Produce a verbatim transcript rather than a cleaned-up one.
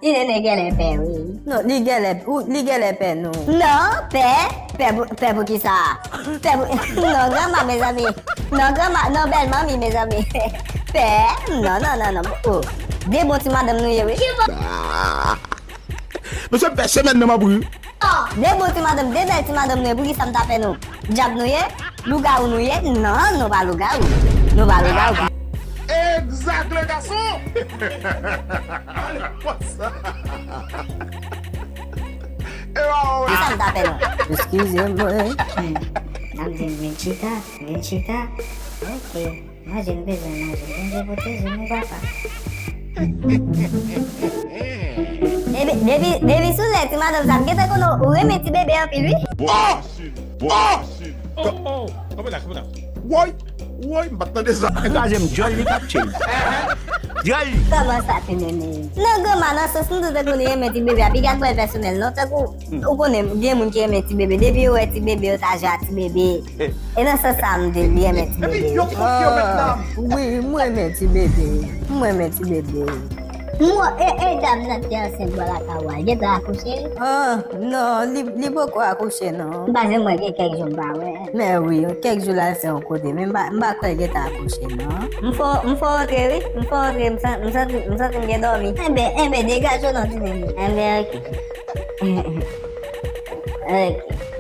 Ti nene genlè pè, wi. Non, li genlè, ou, li genlè pè, non. Non, pè, pè pou, pè pou kisa? Pè pou, non, granma, mezanmi. Non, granma, non, bèl manmi, mezanmi. Pè, non, non, non, non. Oh, de bon ti madanm nou ye, wi. Mesye, m fè semèn nan m ap ri. De bon ti madanm, de bèl ti madanm nou ye, pou kisa m ta pè nou? Dyab nou ye? Lougawou nou ye? Non, nou pa lougawou. Nou pa lougawou. Exact, le garçon! Ale, konsa. E pa wè. Kisa m ta pè nou? Eskize mwen. N ap di vin chita, vin chita. Ok. Manje m bezwen manje. Bondye pwoteje nou, papa. Depi, depi, depi sou lè ti madanm sa, m gentan konnen ou renmen ti bebe anpil, wi. Oh! Oh! Oh! Kanpe la, kanpe la. Woy! Woy, m pa t tande sa. Kraze m, dyòl li k ap tcheye. Dyòl li. Kòman sa, ti nene? Non, granma, nan sans m tou tankou li renmen ti bebe a, piga l pral pèsonèl, non? Tankou, ou konnen, gen moun ki renmen ti bebe. Depi yo wè ti bebe, yo ta jwe ak ti bebe. E nan sans sa m di l, li renmen ti bebe. Epi, yo ki konfye yo mentnan. Ah, wi, m renmen ti bebe. M renmen ti bebe. Mwen, e, e dam nan te ansent bò lakay ou a, li gentan akouche? Ah, non, li, li poko akouche, non. M pa janm wè gen kèk jou m pa wè. Men wi, kèk jou l al fè yon kote, men m pa, m pa kwè l gentan akouche, non. M fò, m fò antre, wi. M fò antre, m san-, m santi, m santi m gen dòmi. Enben, enben, degaje w non, ti nene. Enben, ok. Ok.